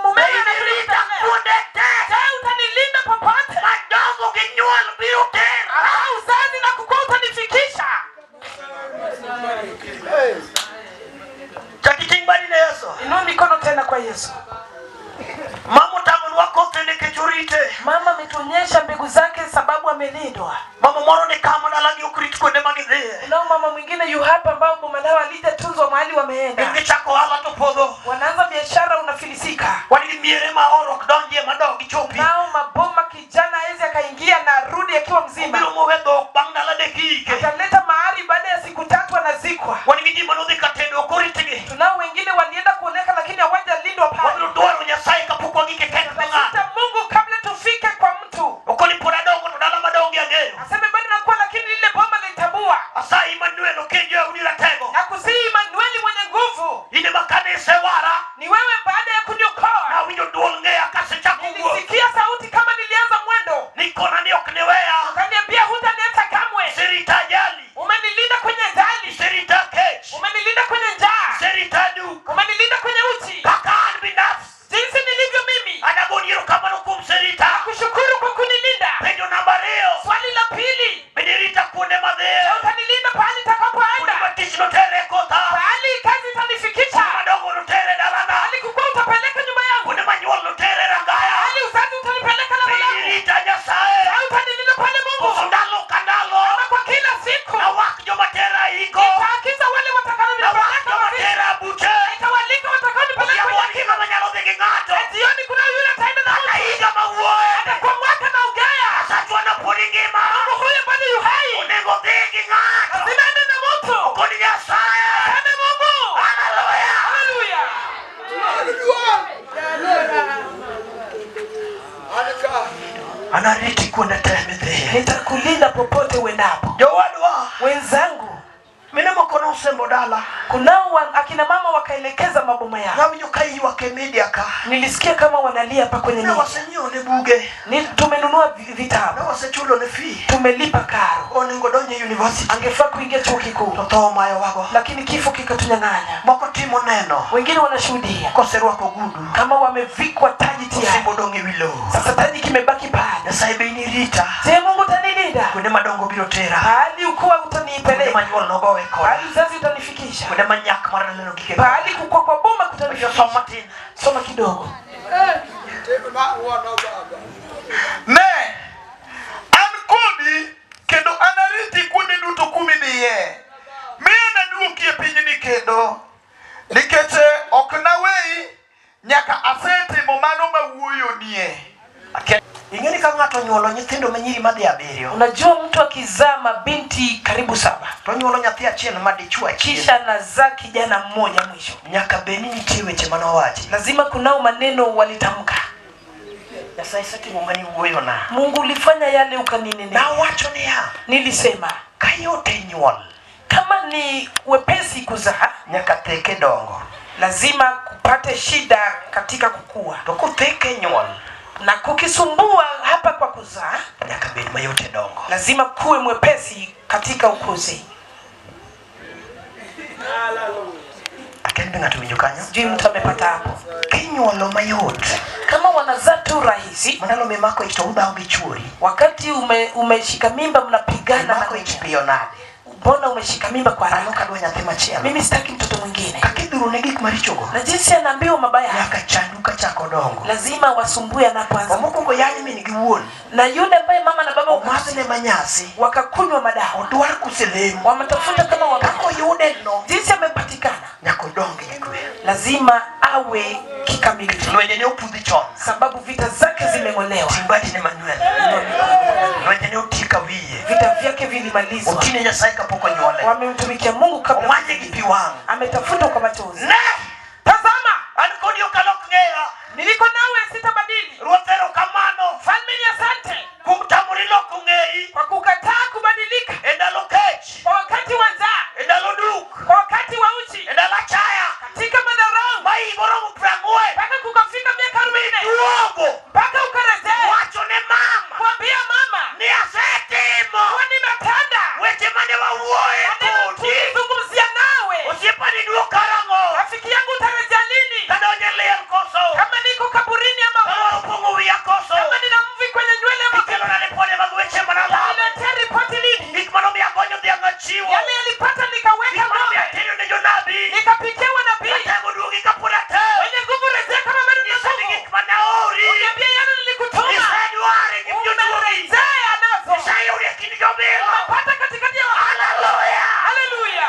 mumewe Be inirita anakuja. kuonde te. Je, utanilinda popote Madongo gi nyuol biro tera. ambao uzazi na kukua utanifikisha? Chak iting' badi ne Yesu. Inua mikono tena kwa Yesu. Mama otang'onwa kothe nikech orite. Mama ametuonyesha mbegu zake sababu amelindwa. Mama moro ni kama dalagi ok rit kuonde ma gidhiye. Kunao mama mwingine yu hapa ambao boma lao halijatunzwa mahali Gin wameenda, gichako ohala to podho. wanaanza biashara unafilisika. Wan gi miere ma oro ok donjie madog gichopi. Nao Kosewara Ni wewe baada ya kuniokoa. Nawinjo duol ng'eya kasechako wuoth. Nilisikia sauti kama nilianza mwendo. Nikona ni ok niweya. Ukaniambia hutaniacha kamwe. Iserita ajali. Umenilinda kwenye ajali. Iserita kech. Umenilinda kwenye njaa. Iserita duk. Umenilinda kwenye uchi. Kaka an binafsi. Jinsi nilivyo mimi. Anagoni erokamano kuom serita. Kushukuru kwa kunilinda. Penjo namba ariyo. Swali la pili, Bende irita kuonde madhiye. utanilinda pahali Kuonde nitakapoenda. ma tich notere kotha. Pahali kazi itanifikisha. Kuonde madongo notere dalana. Pahali kukua utapeleka nyumba yangu. Kuonde manyuol notere rangaya. Pahali uzazi utanipeleka na Bende mwanangu. irita Nyasaye. Na utanilinda pale Mungu. Koso ndalo ka ndalo. Ama kwa kila siku. Nawak joma tera iko. Nitaagiza wale Nawak watakaonipeleka joma mazishi. tera buche. Nitawaalika watakaonipeleka Odhiambo kwenye wan gi ng'ama nyalo dhi gi ng'ato. Na jioni kuna yule ataenda na Kata mtu. higa ma wuoye. Hata kwa mwaka naongea. Nyasachwa no pod ngima. Mungu huyu bado yu hai. Onego dhi gi ng'ato. Lazima aende na mtu. Kod Nyasaye. Aende Mungu. Haleluya. Haleluya. Anariti kuonde te midhiye. Nitakulinda popote uendapo. Jowadwa, Wenzangu, mine moko nosembo dala. kunao akina mama wakaelekeza maboma yao. Nawinjo ka ywak e media ka. Nilisikia kama wanalia hapa kwenye Ne miji. wasenyiewo ne buge. Tumenunua Ne vitabu, wasechulo ne fee. tumelipa karo. Onego donjo e university. Angefaa kuingia chuo kikuu, To tho omayowago. lakini kifo kikatunyang'anya. Moko timo neno. Wengine wanashuhudia Koserwako ogudu. kama wamevikwa taji tayari, Osimbo dong' e wi lowo. sasa taji kimebaki pale. Nyasaye be inirita. Je, Mungu utanilinda Kuonde madongo biro tera. pahali ukuwa Kuonde utaniipeleka, manyuol nogowe koda. pahali uzazi utanifikisha, Kuonde manyak mar dalano gike. pahali kukua kwa boma Ojo kutanifikisha. som matin. Soma kidogo. Ne, an kodi kendo anariti kuonde duto kumidhiye. Mi anaduoki e pinyni kendo, nikech ok naweyi nyaka asetimo mano mawuoyonie. Ing'e ni ka ng'ato onyuolo nyithindo ma nyiri madhi abiriyo, Unajua, mtu akizaa mabinti karibu saba to onyuolo nyathi achiel ma dichuo achiel, kisha anazaa kijana mmoja mwisho, nyaka bed ni nitie weche mane owachi. lazima kunao maneno walitamka. Nyasaye isetimo mani wuoyona. Mungu ulifanya yale ukaninenea. Nawacho niya, Nilisema ka yot e nyuol, kama ni wepesi kuzaa, nyaka theke dongo. lazima kupate shida katika kukua, To kotheke nyuol, na kukisumbua hapa kwa kuzaa, nyaka bed mayot e dongo. lazima kuwe mwepesi katika ukuzi. Akia ni be ng'ato winjo kanyo? Sijui mtu amepata hapo. Kinyuolo mayot, Kama wanazaa tu rahisi, mandalo mimako ich to udhawo gi chuori. wakati umeshika mimba mnapigana na Imako ich piyo nade? mbona umeshika mimba kwa An ok haraka? adwa nyathi machielo. Mimi sitaki mtoto mwingine. Kaka idhuro ne gik marichogo, Na jinsi anaambiwa mabaya haya, nyaka chandu kachako dongo. lazima wasumbue anapoanza. Mokwongo yany min gi wuon, Na yule ambaye mama na baba omadhne manyasi, wakakunywa madawa, odwar kuselemo. wametafuta kama wame, Kaka oyude no, jinsi amepatikana, nyaka odong gi kwe. lazima awe kikamilifu, Lwenje ne opudhi chon. sababu vita zake zimeng'olewa, Ting' badi ne Manuel. Lwenje ne otiek wiye. vita vyake vilimalizwa. Otine Nyasaye kapok onyuole. Wamemtumikia Mungu kabla, Omanye gi pi wang'. ametafuta kwa machozi. Ne! Tazama, An kodi ok alok ng'eya. niliko nawe sitabadili. Ruoth erokamano Mfalme ni asante kuom tamori loko ng'eyi kwa kukataa kubadilika e ndalo kech, kwa wakati wa njaa, e ndalo duk, kwa wakati wa uchi, e ndalo achaya katika madharau, ma higa oromo prang'wen mpaka kukafika miaka 40 duogo mpaka ukarejea wacho ne mama kuambia mama ni asetimo kuwa nimetenda weche mane wawuoye maneno kodi. tulizungumzia nawe. Osiepa ni duo karang'o? Rafiki yangu utarejea lini? Kadonje liel koso? Kama niko kaburini ama Ka lwar opong'o wiya koso? kama nina mvi kwenye nywele ama Ikelona ripode mag weche manalamo. uniletea ripoti lini? Gik manomiyo agonyo dhiang' achiwo. Yale yalipata nikaweka Gik manomiyo ng'ombe, atedo ne jonabi. nikapikia wanabii Atego duogi kapod atew. wenye nguvu, rejea kama bado nina Nyisa ni nguvu. gik mane aori. Uniambie yale nilikutuma, Isedware gi joduogi. umerejea nazo, Iseyudo e kind jobilo. umepata katikati ya Haleluya! Haleluya!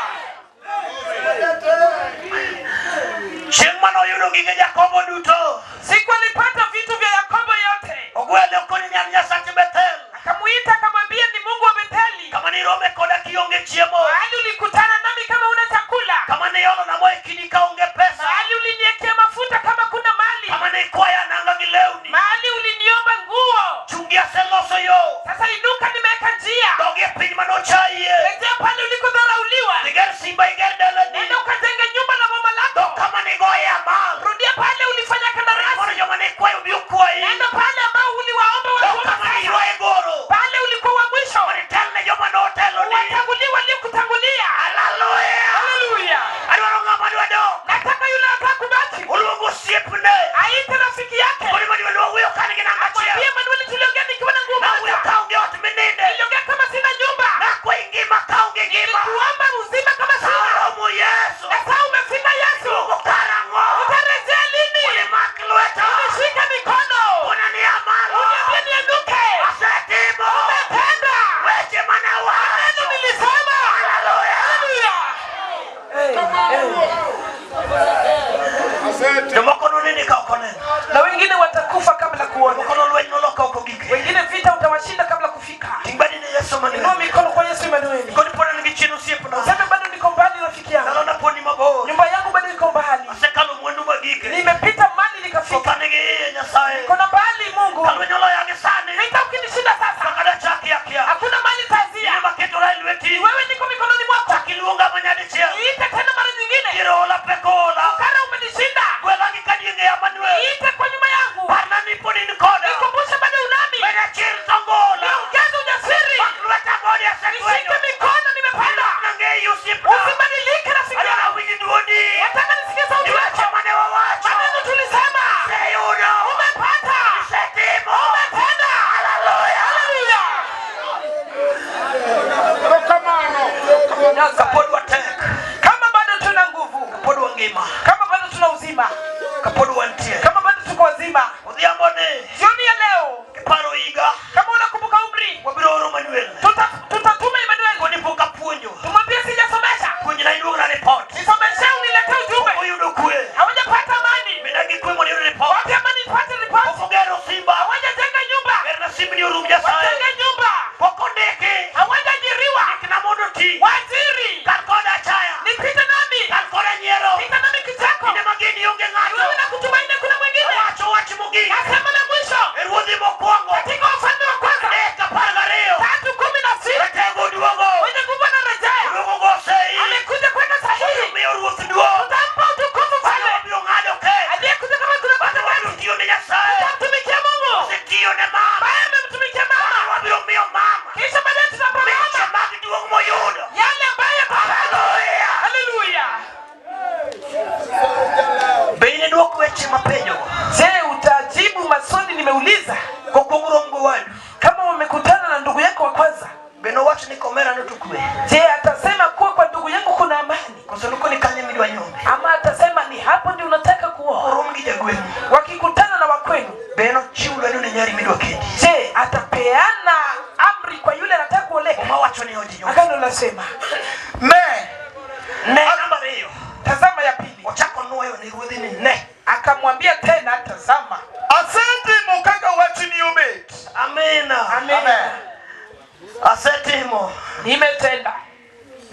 Chieng' mane oyudo gige Jakobo duto, Siku alipata vitu vya Yakobo yote, ogwele okoni ni an Nyasach Bethel. akamuita akamwambia, ni Mungu wa Betheli, Kama nirome koda kionge chiemo, mahali ulikutana nami kama una chakula, kama niolo namo e kidi kaonge pesa, mahali uliniekea mafuta kama kuna mali, kama nikwaya nanga gi lewni, mahali uliniomba nguo. chungi aseloso yo, Sasa inuka, nimeweka njia, dog e piny manochaie, rejea pale ulikodharauliwa, iger simba iger dalani, nenda ukajenge nyumba na boma dog lako, kama nigoye amar, wantie. Kama bado tuko wazima. Odhiambo ni Jioni ya leo, kiparo higa kama unakumbuka umri, wabiro oro Manuel. Tutatuma Emmanuel. Koni pok apuonjo. Tumwambie sijasomesha. Puonjna iduogna report. Nisomeshe uniletee ujumbe. Oyudo kwe. Hawajapata amani. Beda gi kwe mondo iyud report. Wapi amani nipate ripoti? Pok ogero simba. Hawajajenga nyumba. Berna simbni orum Nyasaye. Wajenge nyumba. Pok ondiki. Hawajaajiriwa. Ndikna mondo oti. Waajiri. Kar koda achaya. Nipite nami. Kar koda nyiero. Pita nami kicheko. Kinde mageni onge ng'ato. Wewe na kutumaini kuna mwingine. Awacho wach mogik. Nasema la mwisho. E ruodhi mokwongo. Katika ufalme wa kwanza. 3:12. 3:16. Ratego duogo. Mwenye nguvu anarejea. Oduogo go sei. Amekuja kwenda sahihi. Miyo ruoth duong'. Tutampa utukufu Bano pale. wabiro ng'ado ke. Aliyekuja kama kuna Bano wabiro tiyo ne Nyasaye. Tutamtumikia Mungu. Osetiyo ne mama. Ambaye amemtumikia mama. Bano wabiro miyo mama. Kisha baadaye tutampa Weche mama. mag duong' moyudo. Yale ambayo yatapata. Haleluya. Haleluya. Be in idwok weche mapenjogo? Je, utajibu maswali nimeuliza? Kokwong rom go wadu. Kama umekutana na ndugu yako wa kwanza, Be nowach ni komera no to kwe. je, atasema kuwa kwa ndugu yangu kuna amani? Koso nokoni kanye midwa nyombe. Ama atasema ni hapo ndio unataka kuoa? Orom gi jagweng'u. Wakikutana na wakwenu, Be enochiw lwedo ne nyari midwa kendi. je, atapeana amri kwa yule anataka kuoleka? Muma wacho ni oji nyombe. Agano lasema, Ne, Ne namba ariyo. tazama ya pili, Ochako nuoyo ne ruodhi ni ne. akamwambia tena, tazama. asetimo kaka wachni obet. Amina. Amen. Amen. Asetimo. Nimetenda.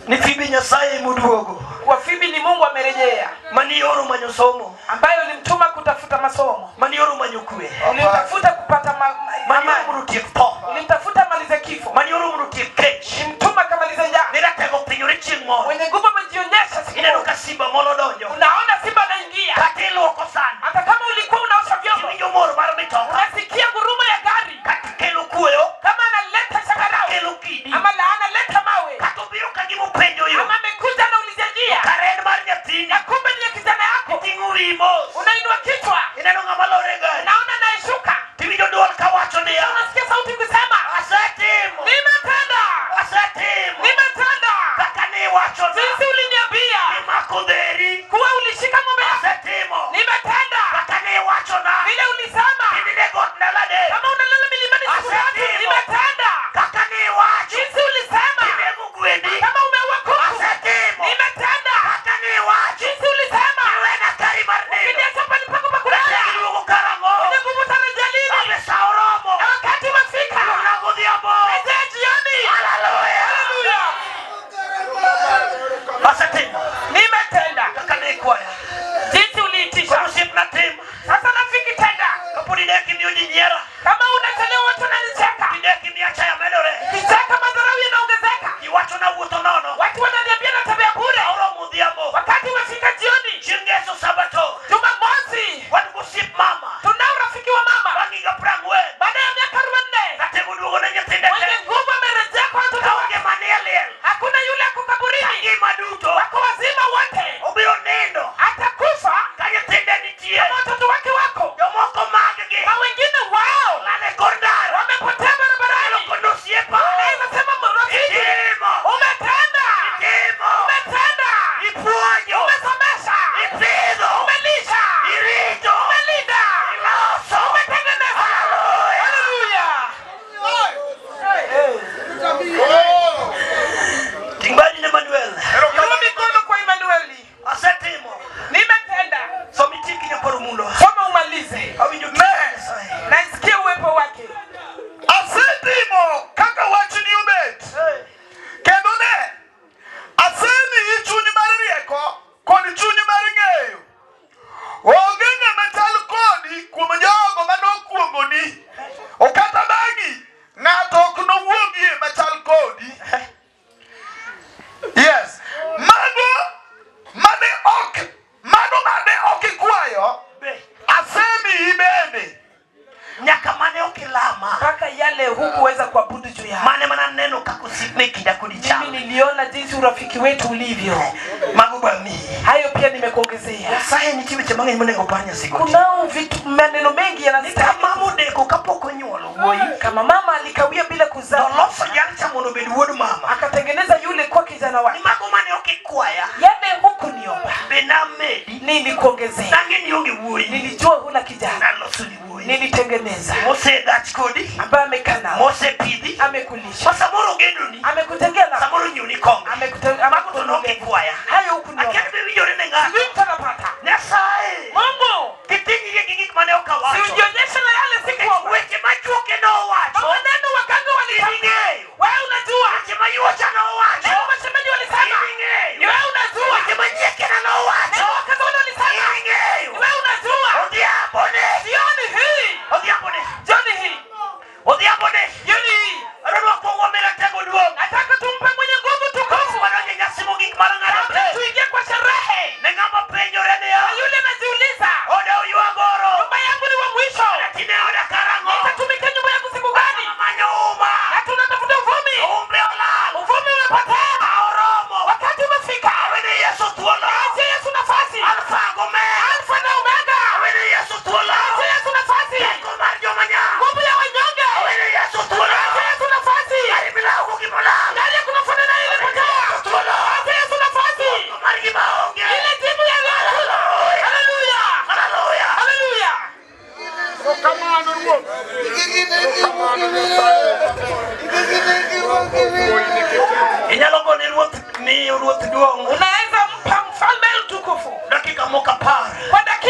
Ni Fibi Nyasaye moduogo. Kwa Fibi ni Mungu amerejea, Manioro manyo somo. ambayo ulimtuma kutafuta masomo, Manioro manyo kwe. ulimtafuta kupata Manioro amani, mondo otiek tho. ulimtafuta amalize kifo, Manioro mondo otiek kech. ulimtuma kamalize njaa. Ni ratego pinyore chieng' moro. Mwenye nguvu amejionyesha siku Ineno moja. ka simba moro donjo. Unaona simba anaingia, Kata iluoko san. hata kama ulikuwa unaosha vyombo, Iwinjo mor mar mitoka. unasikia ngurumo ya gari, Kata kelo kuoyo. kama analeta shakarau Kelo kidi. ama la analeta mawe, Kata obiro ka gima openjo yo. ama amekuja anaulizia njia, Kare en mar nyathini. na kumbe ni ya kijana yako. Iting'o wiyi mos. Unainua kichwa, Ineno ng'ama lor e gari. unaona anayeshuka, Tiwinjo duol kawacho niya. unasikia sauti kusema Asetimo. nimetenda, Asetimo. nimetenda Kaka niwachona. jinsi uliniambia Imako dheri. kuwa ulishika ng'ombe yako, Asetimo. nimetenda Kaka niwachona. vile ulisema Inine got ndalo adek. kama unalala milimani siku tatu, Asetimo. nimetenda Kaka niwacho. jinsi ulisema Inego gwendi. kama umeua kuku, Asetimo. nimetenda Kaka niwacho. jinsi ulisema Iwena kari mar nindo. ukiniacha pahali pako pa kulala, Giduogo karang'o? mwenye nguvu utarejea lini? Abe sa oromo. Na wakati umefika, Duogna godhiambo. rejea jioni. Haleluya. Haleluya, Asetimo. nimetenda Kaka nikwaya. jinsi uliitisha. Koro osiepna tim. Sasa rafiki, tenda. Kapod idek imiyo ji nyiera. Kama unachelewa watu wananicheka, Idek imiyo achaya medore. kicheka madharau yanaongezeka. Iwacho nawuotho nono. Watu wananiambia natembea bure. Oromo odhiambo. Wakati umefika jioni, Chieng' ngeso sabato. Jumamosi, Wan gosiep mama. tunao rafiki wa mama Bang' higa 40. baada ya miaka 44 Ratego duogo ne nyithinde mwenye te. nguvu amerejea kwa watoto wake. Kaonge manie liel. Hakuna yule ako kaburini, Ngima duto. wako wazima wote. Obiro nindo. Atakufa Ka nyithinde nitie. kama watoto wake wako, Jomoko mag-gi. na wengine wao Lal e kor ndara. wamepotea barabarani. Kondo osiepa. Unaweza sema rafiki, Itimo. umetenda, Itimo. umetenda, Ipuonjo. umesomesha, Ipidho. umelisha, Irito. umelinda, Iloso. umetengeneza. Haleluya! Ting' badi ne Manuel. Inua mikono kwa Emanueli. Asetimo. Nimetenda. Som itiek nyakwar Mulo. Soma umalize. Awinjo tich Nyasaye. Naisikia uwepo wake. Asetimo kaka wachni obet. Kendo ne, asemiyi chuny mar rieko kod chuny mar ng'eyo. Onge ng'ama chal kodi kuom jogo manokwongoni. O kata bang'i, ng'ato ok nowuogie machal kodi. Yes. Mago mane ok mago mane ok ikwayo, Be. asemiyi bende. Nyaka mane ok ilama. Mpaka yale hukuweza kuabudu juu yao. Mane mana neno kaka osiepne kinda kodi Mimi chal. niliona jinsi urafiki wetu ulivyo. Mago be amiyi. Hayo pia nimekuongezea. Nyasaye nitie weche mang'eny monego opar nyasigoti. Kunao vitu maneno mengi Ni yanastahili. kama modeko kapok onyuolo wuoyi. Kama mama alikawia bila kuzaa, Toloso jalcha mondo obed wuod mama. akatengeneza yule kuwa kijana Ni wake. mago mane ok ikwaya. Yale hukuniomba. Be namedi. Nilikuongezea. Nang'e ni onge wuoyi. Nilijua huna kijana. Naloso ni wuoyi. Nilitengeneza. Mosedach kodi. Ambaye amekaa nawe. Mosepidhi. Amekulisha. Ma samoro ogendoni. Amekutengea na Samoro nyiewni kong'o. amekutengea Mago to nokikwaya. hayo huku ni Akia be winjore ne ng'ato. sijui mtu anapata. Nyasaye. Mungu, Kiting'ie gi gik mane ok awacho. siujionyeshe na yale sikuomba. Weche machuoke nowacho. Maneno waganga walitamka. Ing'eyo. Wewe unajua. Weche mayuocha nowacho. Neno mashemeji walisema. Ing'eyo. Ni wewe unajua. Weche manyiekena nowacho. Neno wakaza walisema. Ing'eyo. Ni wewe unajua. Odhiambo ne. Jioni hii. Odhiambo ne. Jioni hii. Odhiambo ne. Jioni hii. Adwa kuongo omera tego duong'. Nataka tumpe mwenye nguvu tukufu. Wadonje nyasi mogik mar ng'ado Kabla pe. tuingie kwa sherehe. Ne ng'ama penjore niya. Na yule anajiuliza, Oda oywagoro. nyumba yangu ni wa mwisho. Tine oda karang'o. Nitatumikia nyumba yangu siku gani? Manyo uma. Na tunatafuta uvumi. Umbe olal. Uvumi umepotea. Oromo. Wakati umefika. Awene Yesu thuolo. Achia Yesu nafasi. Alfa gi Omega. Alfa na Omega. Awene Yesu thuolo. Achia Yesu nafasi. Teko mar joma nyap. Nguvu ya wanyonge. Awene Yesu thuolo. Achia Yesu nafasi. Gari milawo gi molal. Gari ya kunafanana na ile potea. Thuolo. Achia Yesu nafasi. Mar gima onge. Ile timu ya Haleluya. Haleluya. Haleluya. Inyalo gone ruoth miyo ruoth duong'. Unaweza mpa mfalme utukufu Dakika moko apar. kwa dakika